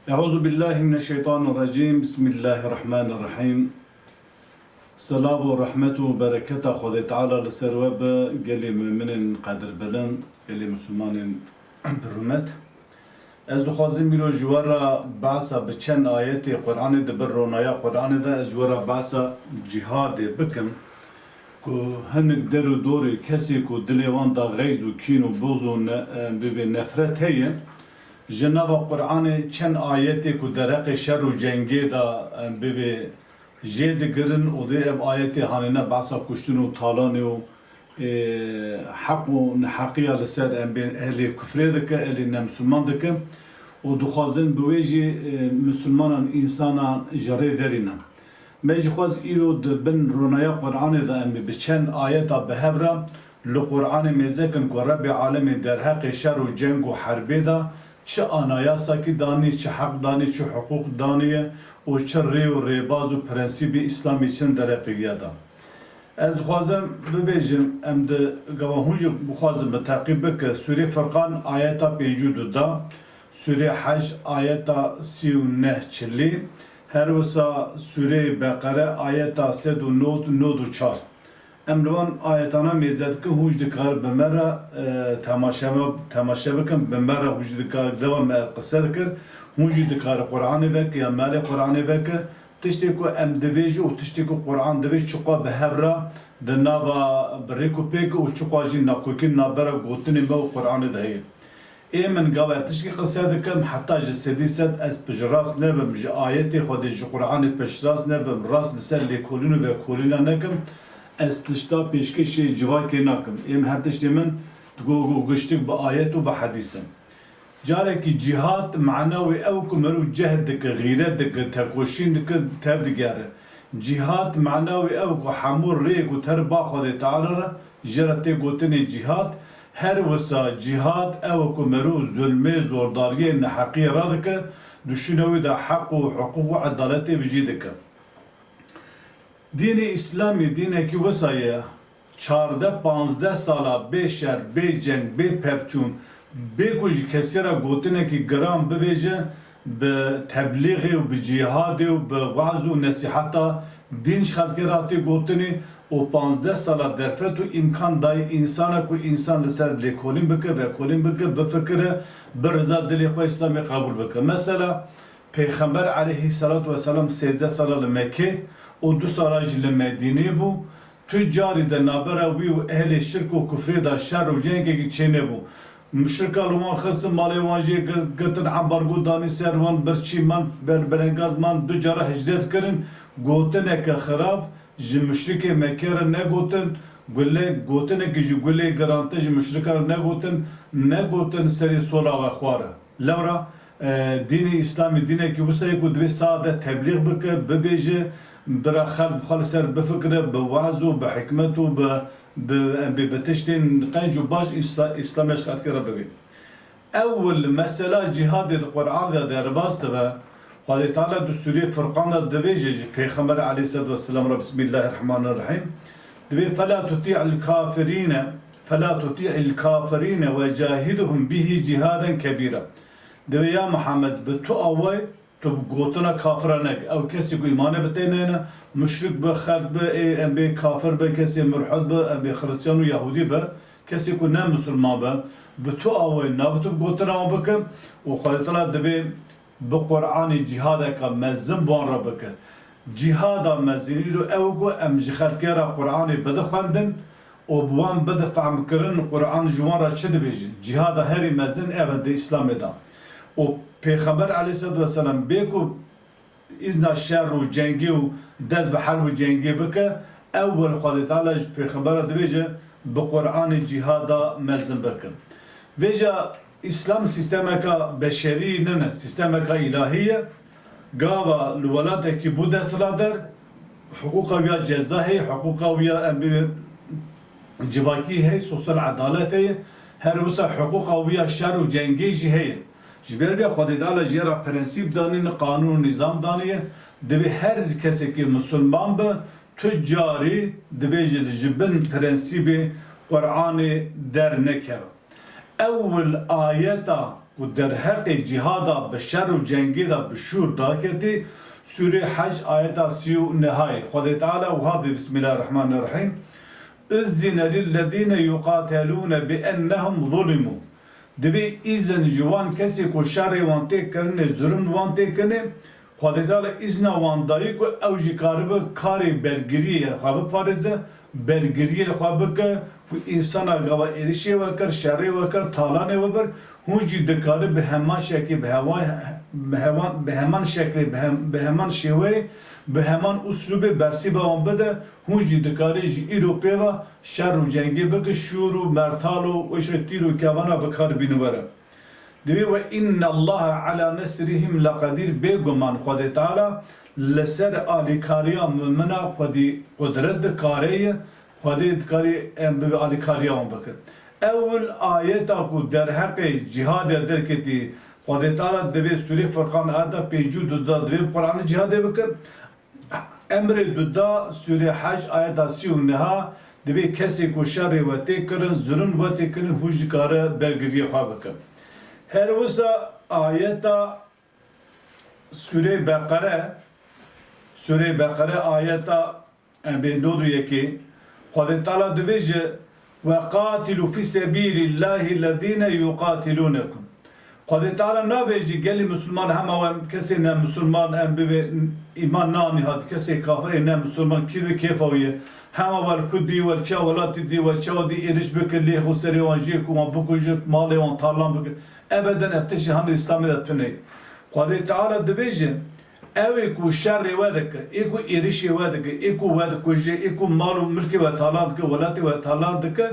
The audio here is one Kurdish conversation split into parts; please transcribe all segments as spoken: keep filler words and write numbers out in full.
Euzu billahi mineşşeytanirracim. Bismillahirrahmanirrahim. Selav û rehmet û bereketa Xwedê Teala li ser we be, gelê muminên qedirbilind, gelê Mislimanên bi rûmet. Ez dixwazim îro ji we re behsa bi çend ayetê Qur'anê, di bin ronaya Qur'anê de ez ji we re behsa cîhadê bikim, ku hinek der û dorê kesê ku dilê wan de xeyz û kîn û boz û ne-, e, bibê nefret heye, ji nava Qur'anê çend ayetê ku derheqê şer û cengê de, e, bibê jê digirin û dê ev ayetê hanêne behsa kuştin û talanê û, e, heq û neheqiya li ser em bên ehlê kufrê dike, ehlê nemsilman dike û dixwazin bi wê jî, e, misilmanan, însanan ji rê derînin. Me jî xwest îro di bin ronaya Qur'anê de em bi çend ayeta bi hev re li Qur'anê mêze kin ku Rebbê Alemê derheqê şer û ceng û herbê de çi anayasakî danî, çi heq danî, çi hiqûq danî ye û çi rê û rêbaz û prensîbê Îslamê çin derheqê ya da. Ez dixwazim bibêjim, em di gava hûn jî bixwazin bi teqîb bike, Sûrê Furqan ayeta pêncî û du da, Sûrê Hec ayeta sî û neh çilî, her wisa Sûrê Beqere ayeta sed û nod, nod û çar. Em li wan ayetana mêze dikin, hûn jî dikarin bi me re, e, temaşe, temaşe bikin, bi me re hûn jî dikarin, deva me qise dikir, hûn jî dikarin Qur'anê veke ya me alê Qur'anê veke, tiştê ku em divê jî û tiştê ku Qur'an divê çiqas bi hev re di nava bi rêk û pêk û çiqas jî nakokî navbera gotinê me û Qur'anê de heye. Ê min gava tişkî qise dikim, heta ji sedî sed ez piştrast nebim, ji ayetê Xwedê, ji Qur'anê piştrast nebim, rast li ser lêkolîn û vekolîna nekim, ez tişta pêşkêşê civakê nakim. Ê min her tiştê min digo, go giştik bi ayet û bi hedîs in. Carekî cîhad mana wê ew ku merû cehd dike, xîret dike, tekoşîn dike, tev digere. Cîhad mana wê ew ku hemû rêyê ku ter ba Xwedê Teala re, jê re tê gotinê cîhad, her wisa cîhad ew ku merû zulmê, zordariyê, neheqiyê radike, di şûna wî de heq û hiqûq û edaletê bi cî dike. Dînê Îslamî dînekî wisa ye, çardeh panzdeh sala bê şer, bê ceng, bê pevçûn, bê ku ji kesê re gotinekî giran bivêje, bi teblîxê û bi cîhadê û bi weaz û nesîheta dîn ji xelkê re hatî gotinê û panzdeh sala derfet û îmkan dayî însana ku însan li ser lêkolîn bike, vekolîn bike, bifikire, bi riza dilê xwe Îslamê qebûl bike. Mesela, Pêxember aleyhisselatu vesselam sêzdeh sala li Mekkê û du sala jî li Medînê bû. Tu carî de nabera wî û ehlê şirk û kufrê de şer û cengekî çênebû. Muşrika li wan xistin, malê wan jê gir-, girtin, embargo danî ser wan, birçî man, ber-, belengaz man, du cara hicret kirin. Gotineke xirav ji muşrikê Mekkê re negotin, gule, gotinekî ji gulê girantir ji muşrika re negotin, negotin serê sola we xwar e. Lewra, e, dînê Îslamî dînekî wisa ye ku divê sade teblîx bike, bibêje, bira xelk bi xwe li ser bifikire, bi weaz û bi hikmet û bi, bi, bi, bi tiştên qenc û baş Îsla-, Îslamê ji xelkê re bibê. Ewil mesela cîhadê di Qur'an de derbas dibe. Xwedê Teala di Sûrê Furqan de dibêje ji Pêxember aleyhisselatu vesselam re, Bismillahirrahmanirrahîm, dibê, "Fela tuti'il kafirîne, fela tuti'il kafirîne ve cahiduhum bihi cihaden kebîra." Divê ya Mihemed bi tu awayî tu bi gotina kafira neke. Ew kesî ku îmanê bi tê neyne, muşrik bi, xelk bi, ê em bê kafir bi, kesê mulhid bi, em bê xiristiyan û yahûdî bi, kesî ku ne misilman bi, bi tu awayî nav tu bi gotina wan bike û Xwedê Teala divê bi Qur'anê cîhadeke mezin bi wan re bike. Cîhada mezin îro ew ku em ji xelkê re Qur'anê bidixwendin, û bi wan bide fehmkirin, Quran ji wan re çi dibêje? Cîhada herî mezin ev e di Îslamê de. Û Pêxember aleyhisselatu vesselam bê ku îzna şer û cengê û dest bi herb û cengê bike, ewwel Xwedê Teala ji Pêxembera dibêje, bi Quranê cîhada mezin bikin. Vêca Îslam sîstemeka beşerî nine, sîstemeka îlahî ye. Gava li welatekî bû desthilatdar, hiqûqa wî ya ceza heye, hiqûqa wî ya, em bê, civakî heye, sosyal edalet heye, her wisa hiqûqa wî ya şer û cengê jî heye. Ji ber vê Xwedê Teala jê re prensîp danîne, qanûn û nîzam daniye, divê her kesekî misilman be, tu carî divê ji, ji bin prensîbê Quranê dernekeve. Ewil ayeta ku derheqê cîhada bi şer û cengê de bi şûr daketî, Sûrê Hec ayeta sî û nehayê. Xwedê Teala wiha dê, Bismillahirrahmanirrahîm. Uzzine lillezîne yuqatelûne bi ennehum zulimû. Divê îzin ji wan kesê ku şerê wan tê kirinê, zulm wan tê kirinê, Xwedê Teala îzna wan dayî ku ew jî karibe karê bergiriyê yên xwe biparêze, bergiriyê li xwe bike, ku însana gava êrişê we kir, şerê we kir, talanê we bir, hûn jî dikare bi heman şeklê, bi hewa-, bi hewan, bi heman şeklê, bi hem-, bi heman şêweyê, bi heman uslûbê bersîva wan bide, hûn jî dikare ji îro pê ve şer û cengê bike, şûr û mertal û wişê tîr û kevana bi kar bînin were. Divê we innallaha ala nesrihim leqedîr, bêguman Xwedê Teala li ser alîkariya mumina Xwedî qudret dikare ye, Xwedê dikarî em bi alîkariya wan bikin. Ewil ayeta ku derheqê cîhadê derketî, Xwedê Teala divê Sûrê Furqan ayeta pêncî û du da divê bi Qur'anê cîhadê bikin. Emrê du da Sûrê Hec ayeta sî û neha divê kesê ku şerê we tê kirin, zulm we tê kirin, hûn jî dikare bergiriyê xwe bikin. Her wisa ayeta Sûrê Beqere, Sûrê Beqere ayeta, em bê, nod û yekê, Xwedê Teala dibêje, "Ve qatilû fî sebîlîllahî lezîne yuqatilûnekum." Xwedê Teala nabêje gelî misilman hema we kesê ne misilman em bibê îman nanî hat, kesê kafirê ne misilman kî di kêfa wî ye. Hema wel kurdî, wel çiya welatî dî, wel çawa dî êriş bike, lê xwe serê wan jê ku wan bikuje, malê wan talan bike. Ebeden ev tiştê hanê Îslamê de tune ye. Xwedê Teala dibêje, ew ê ku şerê we dike, ê ku êrişê we dike, ê ku we dikuje, ê ku mal û milkê we talan dike, welatê we talan dike,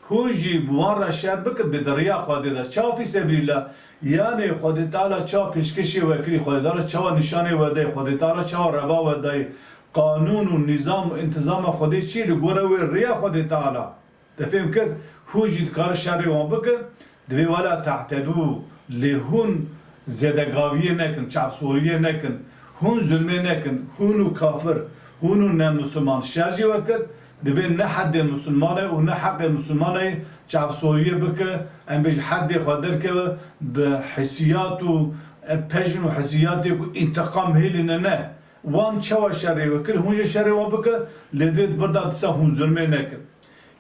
hûn jî bi wan re şer bike, bi di riya Xwedê de. Çawa fî sebîlîllah? Yanê Xwedê Teala çawa pêşkêşê we kirî, Xwedê Teala çawa nîşanê we dayê, Xwedê Teala çawa reva we dayê, qanûn û nîzam û întîzama Xwedê çi ye, li gora wê riya Xwedê Teala. Te fêm kir? Hûn jî dikare şerê wan bike, divê wela te'tedû, lê hûn zêdegaviyê nekin, çavsoriyê nekin, hûn zulmê nekin, hûn û kafir, hûn û nemusulman şer jî we kir, divê ne heddê musulmane û ne heqê musulmane çavsoriyê bike, em bêjin heddê xwe derkeve, bi hissiyat û, e, pejn û hissiyatê ku întiqam hêlîne ne. Wan çawa şerê we kir, hûn jî şerê wan bike, lê divê di vir de disa hûn zulmê nekin.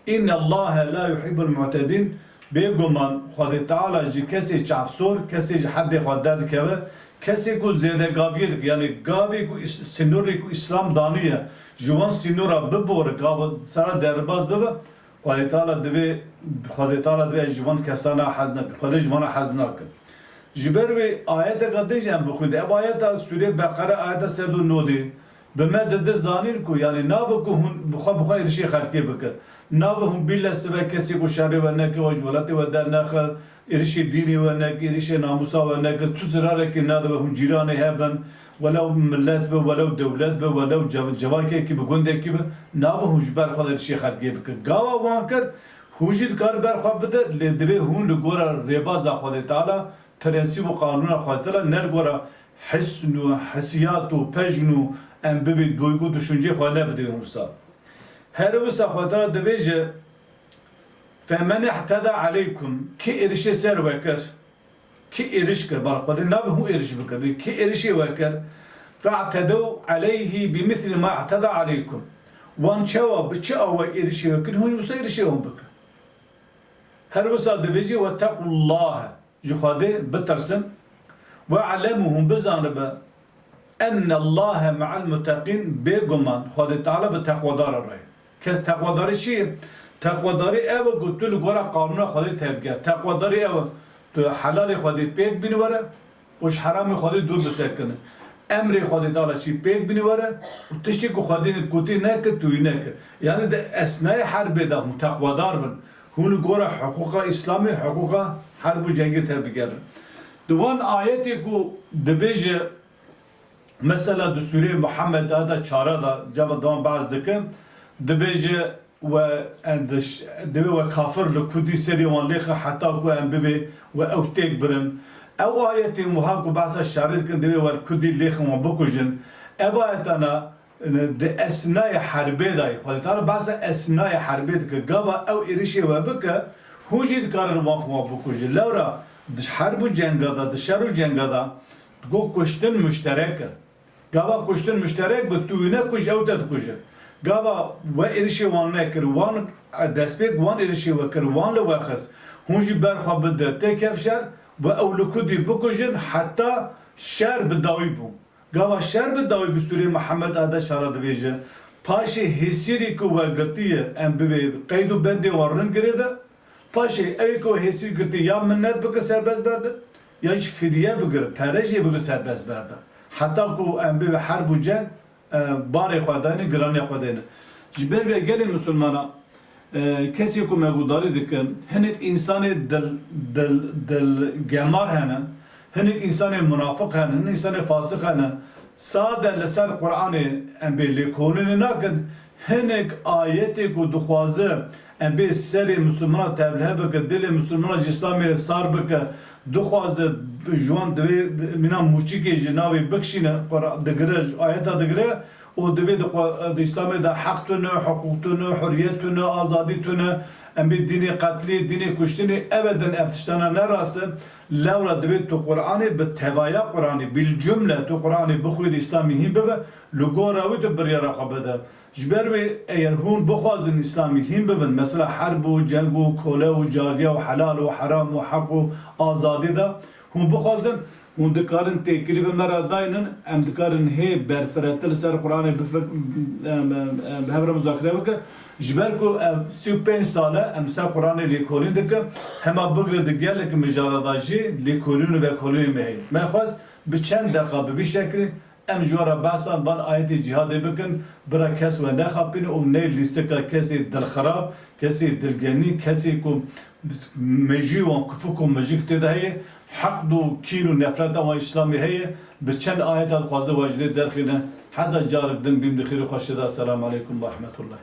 Înnallâhe lâ yuhibbul mu'tedîn, bêguman Xwedê Teala ji kesê çavsor, kesê ji heddê xwe derdikeve, kesê ku zêdegaviyê dike, yanî gavê ku îs-, sînorê ku Îslam daniye, ji wan sînora bibore, gava sera derbaz bibe, Xwedê Teala divê, Xwedê Teala divê ji wan kesana hez nake, Xwedê ji wana hez nake. Ji ber wê ayeteka din jî em bixwînin. Ev ayeta Sûrê Beqere ayeta sed û nodê bi me dide zanîn ku, yanî nabe ku hûn bi xwe, bi xwe êrişê xelkê bikin. Nabe hûn bîle sibe kesê ku şerê we neke, we ji welatê we dernexe, êrişê dînê we neke, êrişê namûsa we neke, tu zirarekê nadibe hûn cîranê hebin, welew milet be, welew dewlet be, welew cev-, civakekî bi gundekî be, nabe hûn ji ber xwe de êrişê xelkê bikin. Gava wan kir, hûn jî dikare ber xwe bide, lê divê hûn li gora rêbaza Xwedê Teala, prensîb û qanûna Xwedê Teala, ne li gora hisn û hesiyat û pejn û em bivê duygu, düşüncê xwe nebidê wisa. Her wisa Xwedê Teala dibêje, "Femen ihteda aleykum", kî êrişê ser we kir, kî êriş kir, bala Xwedê nabe hûn êriş bikir, kî êrişê we kir, "fe'tedew aleyhi bi misli ma ihteda aleykum." Wan çawa, bi çi awa êrişê we kir, hûn wisa êrişê wan bikin. Her wisa dibêje, "Wetequllahe", ji Xwedê bitirsin. "We'lemû", hûn bizanibe, "ennallahe me'al mutteqîn", bêguman Xwedê Teala bi teqwedara re ye. Kes teqwedarî çi ye? Teqwedarî ew e ku tu li gora qanûna Xwedê tevgere. Teqwedarî ew e tu helalê Xwedê pêk bînî were, û ji heramê Xwedê dûr bisekine. Emrê Xwedê Teala jî pêk bînî were û tiştê ku Xwedê gotî neke, tu wî neke. Yanî di esnayê herbê de hûn teqwedar bin. Hûn li gora hiqûqa Îslamê, hiqûqa herb û cengê tevbigerin. Di wan ayetê ku dibêje, mesela di Sûreyê Muhammed de çara de, cema dewan behs dikin, dibêje, we endiş-, divê we kafir li kurdî serê wan lêxe heta ku em bibê we ew têk birin. Ew ayetên wiha ku behsa şerê dikin, divê we li kurdî lêxin wan bikujin. Ev ayetana, e, di esnayê herbê de ye. Xwedê Teala behsa esnayê herbê dike. Gava ew êrişê we bike, hûn jî dikarin wan xwe wan bikujin. Lewra Di herb û cenga de, di şer û cenga de, got kuştin muşterek e. Gava kuştin muşterek bi, tu wî nekuj, ew te dikuje. Gava we êrişê wan nekir, wan, e, destpêk wan êrişê we kir, wan li we xist. Hûn jî ber xwe bide tê kevşer, we ew li kudî bikujin, heta şer bi dawî bû. Gava şer bi dawî bi sûrê Mihemed Adeşa re dibêje, paşê hêsîrî ku we girtiye, em bibê qeyd û bendê we rin girê de, paşê ewê ku we hêsîr girtiye ya minnet bike serbest berde, ya jî fidye bigire, pere jê bigire serbest berde. Heta ku em bibê herb û ceng, e, barê xwe dayne, giraniya xwe dayne. Ji ber vê gelê misilmana, e, kesê ku me guhdarî dikin, hinek însanê dil, dil, dil gemar hene, hinek însanê munafiq hene, hinek însanê fasiq hene. Sade li ser Qur'anê em bê lêkolînê nakin, hinek ayetê ku dixwaze em bê serê misilmana tevlihe bike, dilê misilmana ji Îslamê sar bike, dixwaze ji wan divê mîna mûçikê ji navê bikişîne, Qur-, digire, ji ayeta digire û divê di xwe, di Îslamê de heq tune, hiqûq tune, huriyet tune, azadî tune, em bê dînê qetlê, dînê kuştinê, ebeden ev tiştana ne rast e. Lewra divê tu Qur'anê bi tevaya Qur'anê, bil cumle tu Qur'anê bixwînî, Îslamî hîn bibe, li gora wî tu biryara xwe bide. Ji ber wê eger hûn bixwazin Îslamî hîn bibin, mesela herb û ceng û kole û cariya û helal û heram û heq û azadî de hûn bixwazin, hûn dikarin têkilî bi me re daynin, em dikarin hê berfirehtir li ser Qur'anê bifik-, em, em, em, bi hev re muzakere bikin. Ji ber ku ev sî û pênc sal e em li ser Qur'anê lêkolîn dikin, hema bigire di gelek mijara de jî lêkolîn û vekolînê me heye. Me xwest bi çend deqa bi vî şeklî em ji we re behsa van ayetê cîhadê bikin, bira kes we nexapîne û neyê lîstika kesê dilxirab, kesê dilgenî, kesê ku mejî wan kufik û mejik tê de heye, heqd û kîn û nefreta wan Îslamê heye, bi çend ayeta dixwaze we ji dê derxîne. Heta carek din bîm di xêr û xweşê de. Selamu aleykum ve rahmetullah.